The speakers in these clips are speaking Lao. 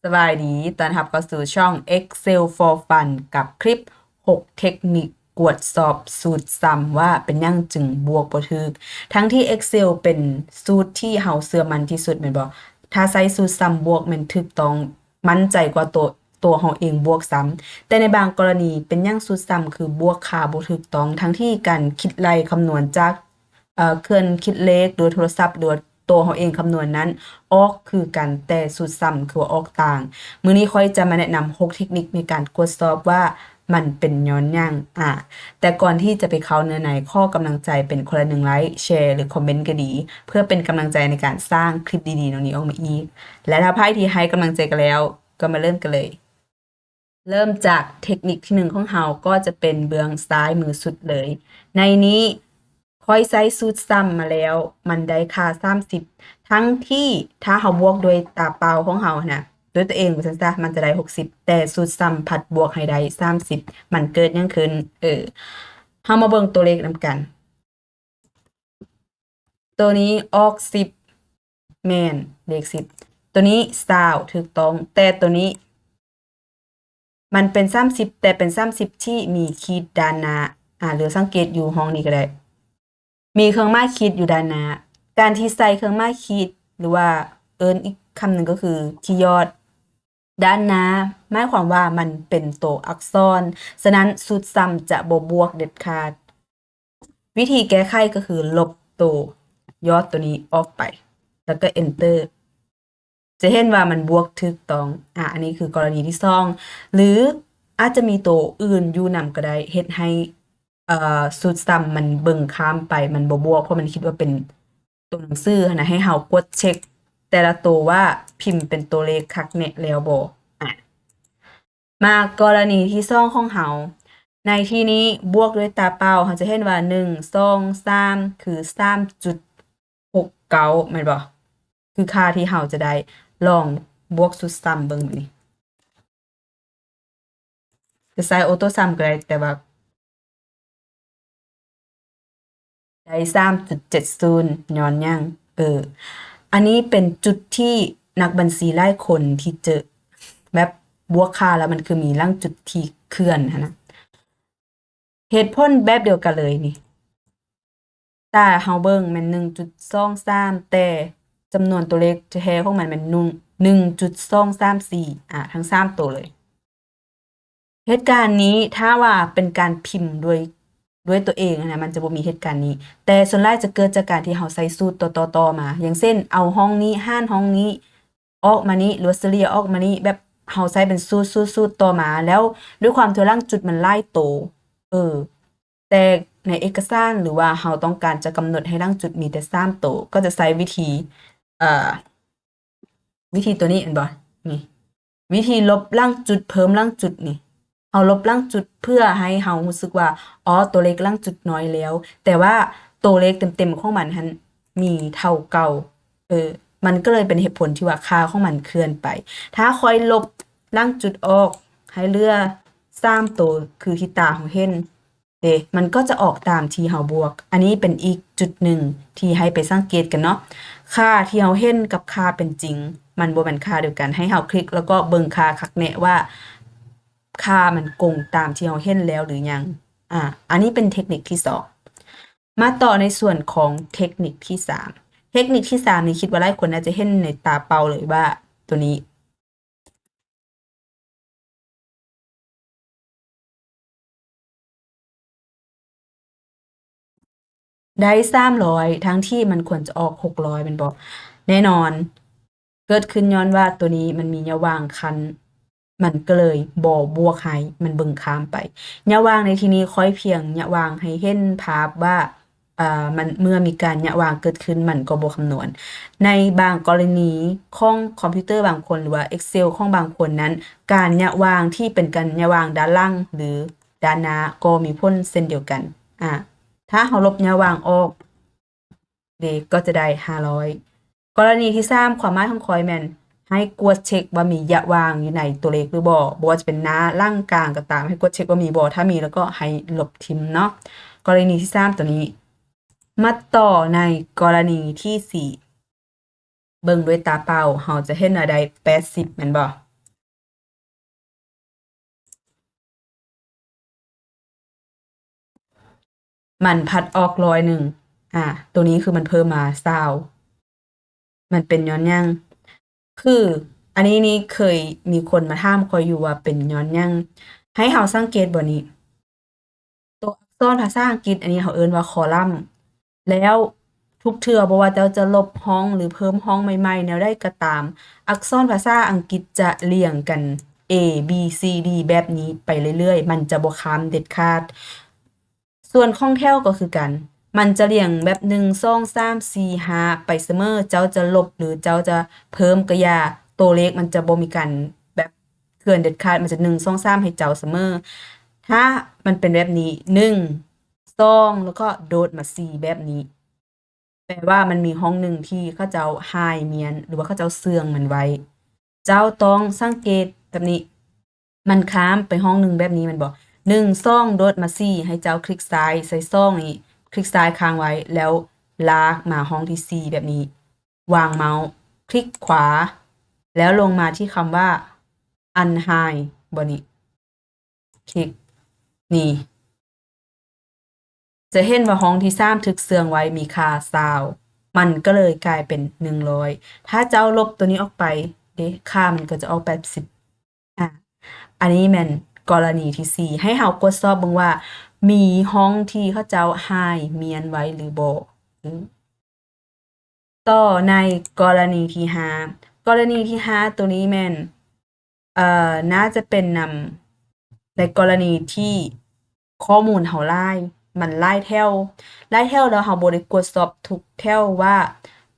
ສະບາຍດີ ຕ້ອນຮັບເຂົ້າສູ່ຊ່ອງ Excel for Fun ກັບຄລິບ ຫົກເທັກນິກກວດສອບສູດຊຳວ່າເປັນຫຍັງຈຶ່ງບວກບໍ່ຖືກ. ທັງທີ່ Excel ເປັນສູດທີ່ເຮົາເຊື່ອໝັ້ນທີ່ສຸດແມ່ນບໍ່? ຖ້າໃຊ້ສູດຊຳບວກແມ່ນຖືກຕ້ອງ ໝັ້ນໃຈກວ່າໂຕ ໂຕເຮົາເອງບວກຊ້ຳ. ແຕ່ໃນບາງກໍລະນີ ເປັນຫຍັງສູດຊຳຄືບວກຄ່າບໍ່ຖືກຕ້ອງ ທັງທີ່ການຄິດໄລ່ຄຳນວນຈາກ ເອີ ເຄື່ອງຄິດເລກ ຫຼືໂທລະສັບ ຫຼືວ່າໂຕເຮົາເອງຄຳນວນນັ້ນ ອອກຄືກັນ ແຕ່ສູດຊຳຄືວ່າອອກຕ່າງ. ມື້ນີ້ຂ້ອຍຈະມາແນະນຳ ຫົກເທັກນິກໃນການກວດສອບວ່າມັນເປັນຍ້ອນຫຍັງ. ອາ ແຕ່ກ່ອນທີ່ຈະໄປເຂົ້າເນື້ອໃນ ຂໍກຳລັງໃຈເປັນຄົນລະໜຶ່ງໄລຄ໌ ແຊ ຫຼືຄອມເມັນກໍດີ ເພື່ອເປັນກຳລັງໃຈໃນການສ້າງຄລິບດີໆແນວນີ້ອອກມາອີກ. ແລະ ຖ້າໃຜທີ່ໃຫ້ກຳລັງໃຈກັນແລ້ວ ກໍມາເລີ່ມກັນເລີຍ. ເລີ່ມຈາກເທັກນິກທີໜຶ່ງຂອງເຮົາ ກໍຈະເປັນເບື້ອງຊ້າຍມືສຸດເລີຍ. ໃນນີ້ຂ້ອຍໃຊ້ສູດຊຳມາແລ້ວ ມັນໄດ້ຄ່າສາມສິບ ທັງທີ່ຖ້າເຮົາບວກດ້ວຍຕາເປົ່າຂອງເຮົາຫັ້ນນະ ດ້ວຍຕົວເອງວ່າຊັ້ນຊະ ມັນຈະໄດ້ຫົກສິບ ແຕ່ສູດຊຳພັດບວກໃຫ້ໄດ້ສາມສິບ ມັນເກີດຫຍັງຂຶ້ນ? ເອີ ເຮົາມາເບິ່ງຕົວເລກນຳກັນ. ໂຕນີ້ອອກສິບ ແມ່ນເລກສິບ ໂຕນີ້ຊາວ ຖືກຕ້ອງ ແຕ່ໂຕນີ້ມັນເປັນສາມສິບ ແຕ່ເປັນສາມສິບທີ່ມີຂີດດ້ານໜ້າ. ອາ ຫຼືສັງເກດຢູ່ຫ້ອງນີ້ກໍໄດ້ ມີເຄື່ອງໝາຍຂີດຢູ່ດ້ານໜ້າ. ການທີ່ໃສ່ເຄື່ອງໝາຍຂີດ ຫຼືວ່າເອີ້ນອີກຄຳໜຶ່ງກໍຄືຂີດຍອດ ດ້ານໜ້າ ໝາຍຄວາມວ່າມັນເປັນໂຕອັກສອນ, ສະນັ້ນສູດຊຳຈະບໍ່ບວກເດັດຂາດ. ວິທີແກ້ໄຂກໍຄືລົບໂຕຍອດໂຕນີ້ອອກໄປ ແລ້ວກໍ Enter ຈະເຫັນວ່າມັນບວກຖືກຕ້ອງ. ອາ ອັນນີ້ຄືກໍລະນີທີສອງ ຫຼືອາດຈະມີໂຕອື່ນຢູ່ນຳກໍໄດ້ ເຮັດໃຫ້ ເອີ ສູດຊຳມັນເບິ່ງຂ້າມໄປ ມັນບໍ່ບວກ ເພາະມັນຄິດວ່າເປັນໂຕໜັງສືຫັ້ນນະ. ໃຫ້ເຮົາກວດເຊັກແຕ່ລະໂຕວ່າພິມເປັນໂຕເລກຄັກແນ່ແລ້ວບໍ່. ອາ ມາກໍລະນີທີສອງຂອງເຮົາ. ໃນທີ່ນີ້ບວກດ້ວຍຕາເປົ່າ ເຮົາຈະເຫັນວ່າ ໜຶ່ງ ສອງ ສາມ ຄື ສາມຈຸດຫົກເກົ້າ ແມ່ນບໍ່? ຄືຄ່າທີ່ເຮົາຈະໄດ້. ລອງບວກສູດຊຳເບິ່ງບາດນີ້. ຈະໃຊ້ໂອໂຕ້ຊຳກໍໄດ້ ແຕ່ວ່າໄດ້ສາມຈຸດເຈັດສູນ ຍ້ອນຫຍັງ? ເອີ ອັນນີ້ເປັນຈຸດທີ່ນັກບັນຊີຫຼາຍຄົນທີ່ເຈີ ແບບບວກຄ່າແລ້ວມັນຄືມີຫຼັງຈຸດທີ່ເຄື່ອນຫັ້ນນະ. ເຫດຜົນແບບດຽວກັນເລີຍນີ້ ຖ້າເຮົາເບິ່ງແມ່ນ ໜຶ່ງຈຸດສອງສາມ ແຕ່ຈຳນວນຕົວເລກແທ້ຂອງມັນແມ່ນ ໜຶ່ງ ໜຶ່ງຈຸດສອງສາມສີ່ ອາ ທັງສາມໂຕເລີຍ. ເຫດການນີ້ຖ້າວ່າເປັນການພິມດ້ວຍ ດ້ວຍຕົວເອງຫັ້ນນະ ມັນຈະບໍ່ມີເຫດການນີ້, ແຕ່ສ່ວນຫຼາຍຈະເກີດຈາກການທີ່ເຮົາໃສ່ສູດຕໍ່ໆ ຕໍ່ມາ ຢ່າງເຊັ່ນ ເອົາຫ້ອງນີ້ຫານຫ້ອງນີ້ ອອກມານີ້ ຫຼືວ່າສະເລ່ຍອອກມານີ້ ແບບເຮົາໃຊ້ເປັນສູດໆໆຕໍ່ມາ ແລ້ວດ້ວຍຄວາມທີ່ວ່າຫຼັງຈຸດມັນຫຼາຍໂຕ ເອີ ແຕ່ໃນເອກະສານ ຫຼືວ່າເຮົາຕ້ອງການຈະກຳນົດໃຫ້ຫຼັງຈຸດມີແຕ່ສາມໂຕ ກໍຈະໃຊ້ວິທີ ເອີ ວິທີຕົວນີ້ແມ່ນບໍ່? ນີ້ ວິທີລົບຫຼັງຈຸດ ເພີ່ມຫຼັງຈຸດນີ້ ເຮົາລົບຫຼັງຈຸດເພື່ອໃຫ້ເຮົາຮູ້ສຶກວ່າ ອໍ ຕົວເລກຫຼັງຈຸດນ້ອຍແລ້ວ ແຕ່ວ່າຕົວເລກເຕັມໆຂອງມັນຫັ້ນມີເທົ່າເກົ່າ. ເອີ ມັນກໍເລີຍເປັນເຫດຜົນທີ່ວ່າຄ່າຂອງມັນເຄື່ອນໄປ. ຖ້າຂ້ອຍລົບຫຼັງຈຸດອອກ ໃຫ້ເຫຼືອສາມໂຕ ຄືທີ່ຕາເຮົາເຫັນ ເດ ມັນກໍຈະອອກຕາມທີ່ເຮົາບວກ. ອັນນີ້ເປັນອີກຈຸດໜຶ່ງທີ່ໃຫ້ໄປສັງເກດກັນເນາະ. ຄ່າທີ່ເຮົາເຫັນກັບຄ່າເປັນຈິງ ມັນບໍ່ແມ່ນຄ່າດຽວກັນ. ໃຫ້ເຮົາຄລິກ ແລ້ວກໍເບິ່ງຄ່າຄັກແນ່ວ່າ ຄ່າມັນກົງຕາມທີ່ເຮົາເຫັນແລ້ວຫຼືຍັງ. ອາ ອັນນີ້ເປັນເທັກນິກທີສອງ. ມາຕໍ່ໃນສ່ວນຂອງເທັກນິກທີສາມ. ເທັກນິກທີສາມນີ້ ຄິດວ່າຫຼາຍຄົນໜ້າຈະເຫັນໃນຕາເປົ່າເລີຍວ່າ ຕົວນີ້ ໄດ້ສາມຮ້ອຍ ທັງທີ່ມັນຄວນຈະອອກຫົກຮ້ອຍແມ່ນບໍ່? ແນ່ນອນ ເກີດຂຶ້ນຍ້ອນວ່າຕົວນີ້ມັນມີຍະຫວ່າງຂັ້ນ ມັນກໍເລີຍບໍ່ບວກໃຫ້ ມັນເບິ່ງຂ້າມໄປ. ຍະຫວ່າງໃນທີ່ນີ້ ຂ້ອຍພຽງຍະຫວ່າງໃຫ້ເຫັນພາບວ່າ ເອີ ມັນ ເມື່ອມີການຍະຫວ່າງເກີດຂຶ້ນ ມັນກໍບໍ່ຄຳນວນ. ໃນບາງກໍລະນີຂອງຄອມພິວເຕີບາງຄົນ ຫຼືວ່າ Excel ຂອງບາງຄົນນັ້ນ ການຍະຫວ່າງທີ່ເປັນການຍະຫວ່າງດ້ານຫຼັງ ຫຼື ດ້ານໜ້າກໍມີຜົນເຊັ່ນດຽວກັນ. ອາ ຖ້າເຮົາລົບຍະຫວ່າງອອກ ເດ ກໍຈະໄດ້ຫ້າຮ້ອຍ. ກໍລະນີທີສາມ ຄວາມໝາຍຂອງຂ້ອຍແມ່ນໃຫ້ກວດເຊັກວ່າມີຍະຫວ່າງຢູ່ໃນຕົວເລກຫຼືບໍ່ ບໍ່ວ່າຈະເປັນໜ້າ ຫຼັງ ກາງກໍຕາມ ໃຫ້ກວດເຊັກວ່າມີບໍ່ ຖ້າມີແລ້ວກໍໃຫ້ລົບຖິ້ມເນາະ. ກໍລະນີທີສາມຕົວນີ້. ມາຕໍ່ໃນກໍລະນີທີສີ່ ເບິ່ງດ້ວຍຕາເປົ່າ ເຮົາຈະເຫັນວ່າໄດ້ແປດສິບແມ່ນບໍ່? ມັນພັດອອກຮ້ອຍໜຶ່ງ. ອາ ໂຕນີ້ຄືມັນເພີ່ມມາຊາວ. ມັນເປັນຍ້ອນຫຍັງ? ຄືອັນນີ້ນີ້ເຄີຍມີຄົນມາຖາມຂ້ອຍຢູ່ວ່າເປັນຍ້ອນຫຍັງ? ໃຫ້ເຮົາສັງເກດບໍ່ນີ້? ໂຕອັກສອນພາສາອັງກິດ ອັນນີ້ເຮົາເອີ້ນວ່າຄໍລັມ ແລ້ວທຸກເທື່ອບໍ່ວ່າເຈົ້າຈະລົບຮ່ອງ ຫຼື ເພີ່ມຮ່ອງໃໝ່ໆແນວໃດກໍຕາມ, ອັກສອນພາສາອັງກິດຈະລຽງກັນ A B C D ແບບນີ້ໄປເລື້ອຍໆ, ມັນຈະບໍ່ຂ້າມເດັດຂາດ. ສ່ວນຂອງແຖວກໍຄືກັນ, ມັນຈະລຽງແບບ ໜຶ່ງ ສອງ ສາມ ສີ່ ຫ້າ ໄປສະເໝີ, ເຈົ້າຈະລົບ ຫຼື ເຈົ້າຈະເພີ່ມກໍຢ່າ, ໂຕເລກມັນຈະບໍ່ມີການແບບເຄື່ອນເດັດຂາດ, ມັນຈະ ໜຶ່ງ ສອງ ສາມ ໃຫ້ເຈົ້າສະເໝີ. ຖ້າມັນເປັນແບບນີ້ ໜຶ່ງ ສອງ ແລ້ວກໍໂດດມາສີ່ແບບນີ້ ແປວ່າມັນມີຫ້ອງໜຶ່ງທີ່ເຂົາເຈົ້າຫາຍມຽນ ຫຼືວ່າເຂົາເຈົ້າເຊື່ອງມັນໄວ້. ເຈົ້າຕ້ອງສັງເກດແບບນີ້, ມັນຂ້າມໄປຫ້ອງໜຶ່ງແບບນີ້ແມ່ນບໍ່? ໜຶ່ງ ສອງ ໂດດມາສີ່ ໃຫ້ເຈົ້າຄລິກຊ້າຍໃສ່ສອງນີ້, ຄລິກຊ້າຍຄ້າງໄວ້ ແລ້ວລາກມາຫ້ອງທີສີ່ແບບນີ້, ວາງເມົາສ໌ຄລິກຂວາ ແລ້ວລົງມາທີ່ຄຳວ່າ Unhide ບໍ່ນີ້. ຄລິກນີ້ ຈະເຫັນວ່າຫ້ອງທີສາມຖືກເຊື່ອງໄວ້ມີຄ່າຊາວ ມັນກໍເລີຍກາຍເປັນໜຶ່ງຮ້ອຍ. ຖ້າເຈົ້າລົບໂຕນີ້ອອກໄປເດ້ ຄ່າມັນກໍຈະອອກແປດສິບ. ອາ ອັນນີ້ແມ່ນກໍລະນີທີສີ່ ໃຫ້ເຮົາກວດສອບເບິ່ງວ່າມີຫ້ອງທີ່ເຂົາເຈົ້າຫາຍມຽນໄວ້ຫຼືບໍ່. ຕໍ່ໃນກໍລະນີທີຫ້າ ກໍລະນີທີຫ້າໂຕນີ້ແມ່ນ ເອີ ໜ້າຈະເປັນນຳໃນກໍລະນີທີ່ຂໍ້ມູນເຮົາຫຼາຍ ມັນຫຼາຍແຖວ ຫຼາຍແຖວແລ້ວເຮົາບໍ່ໄດ້ກວດສອບທຸກແຖວວ່າ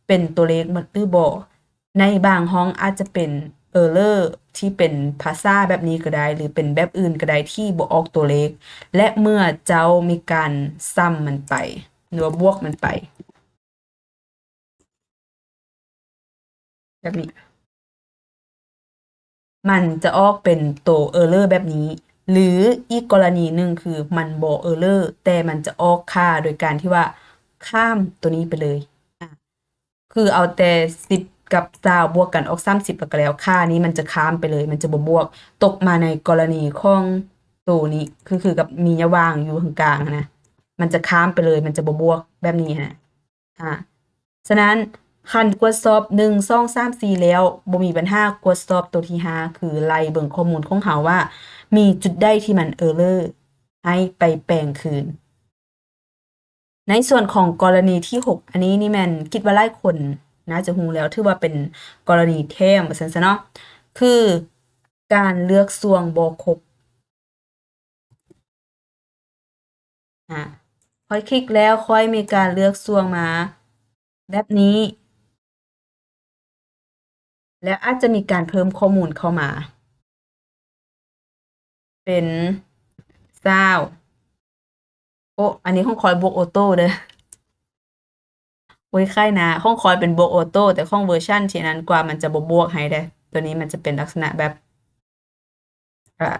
ເປັນຕົວເລກໝົດຫຼືບໍ່. ໃນບາງຫ້ອງອາດຈະເປັນ error ທີ່ເປັນພາສາແບບນີ້ກໍໄດ້ ຫຼື ເປັນແບບອື່ນກໍໄດ້ທີ່ບໍ່ອອກຕົວເລກ ແລະ ເມື່ອເຈົ້າມີການຊ້ຳມັນໄປ ຫຼືວ່າບວກມັນໄປ ແບບນີ້ ມັນຈະອອກເປັນໂຕ error ແບບນີ້ ຫຼື ອີກກໍລະນີໜຶ່ງຄືມັນບໍ່ error ແຕ່ມັນຈະອອກຄ່າໂດຍການທີ່ວ່າຂ້າມໂຕນີ້ໄປເລີຍ. ອາ ຄືເອົາແຕ່ສິບກັບຊາວບວກກັນອອກສາມສິບ ແລ້ວກໍແລ້ວ ຄ່ານີ້ມັນຈະຂ້າມໄປເລີຍ ມັນຈະບໍ່ບວກ. ຕົກມາໃນກໍລະນີຂອງໂຕນີ້ ຄື ຄືກັບມີຍະຫວ່າງຢູ່ຂ້າງກາງຫັ້ນນະ ມັນຈະຂ້າມໄປເລີຍ ມັນຈະບໍ່ບວກແບບນີ້ຫັ້ນນະ. ອາ ສະນັ້ນ ຄັນກວດສອບ ໜຶ່ງ ສອງ ສາມ ສີ່ ແລ້ວບໍ່ມີບັນຫາ, ກວດສອບໂຕທີຫ້າ ຄືໄລ່ເບິ່ງຂໍ້ມູນຂອງເຮົາວ່າມີຈຸດໃດທີ່ມັນ error ໃຫ້ໄປແປງຄືນ. ໃນສ່ວນຂອງກໍລະນີທີຫົກ ອັນນີ້ນີ້ແມ່ນຄິດວ່າຫຼາຍຄົນໜ້າຈະຮູ້ແລ້ວ ຖືວ່າເປັນກໍລະນີແຖມວ່າຊັ້ນຊະເນາະ ຄືການເລືອກຊ່ວງບໍ່ຄົບ. ອາ ຂ້ອຍຄລິກແລ້ວ ຂ້ອຍມີການເລືອກຊ່ວງມາແບບນີ້ ແລ້ວອາດຈະມີການເພີ່ມຂໍ້ມູນເຂົ້າມາ ເປັນຊາວ. ໂອ້ ອັນນີ້ຂອງຂ້ອຍບວກໂອໂຕ້ເດີ້. ໂອ້ຍ ໄຄນະ ຂອງຂ້ອຍເປັນບວກໂອໂຕ້ ແຕ່ຂອງເວີຊັນທີ່ນັ້ນກວ່າມັນຈະບໍ່ບວກໃຫ້ເດ້. ໂຕນີ້ມັນຈະເປັນລັກສະນະແບບ ອາ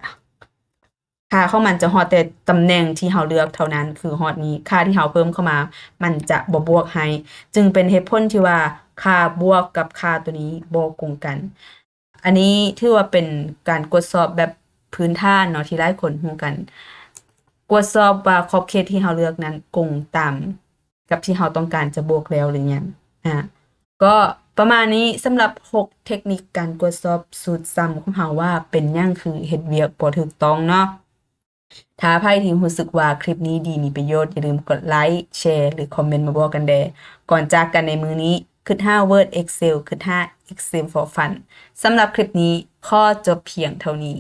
ຄ່າຂອງມັນຈະຮອດແຕ່ຕຳແໜ່ງທີ່ເຮົາເລືອກເທົ່ານັ້ນ ຄືຮອດນີ້ ຄ່າທີ່ເຮົາເພີ່ມເຂົ້າມາມັນຈະບໍ່ບວກໃຫ້ ຈຶ່ງເປັນເຫດຜົນທີ່ວ່າຄ່າບວກກັບຄ່າໂຕນີ້ບໍ່ກົງກັນ. ອັນນີ້ຖືວ່າເປັນການກວດສອບແບບພື້ນຖານເນາະ ທີ່ຫຼາຍຄົນຮູ້ກັນ ກວດສອບວ່າຂອບເຂດທີ່ເຮົາເລືອກນັ້ນກົງຕາມກັບທີ່ເຮົາຕ້ອງການຈະບວກແລ້ວຫຼືຍັງ. ອາ ກໍປະມານນີ້ ສຳລັບຫົກເທັກນິກການກວດສອບສູດຊຳຂອງເຮົາວ່າເປັນຫຍັງຄືເຮັດວຽກບໍ່ຖືກຕ້ອງເນາະ. ຖ້າໃຜທີ່ຮູ້ສຶກວ່າຄລິບນີ້ດີມີປະໂຫຍດ ຢ່າລືມກົດໄລ, ແຊ ຫຼື ຄອມເມັນມາບອກກັນແດ່. ກ່ອນຈາກກັນໃນມື້ນີ້ ຄຶດຫາ Word Excel ຄຶດຫາ Excel for Fun. ສຳລັບຄລິບນີ້ຂໍຈົບພຽງເທົ່ານີ້.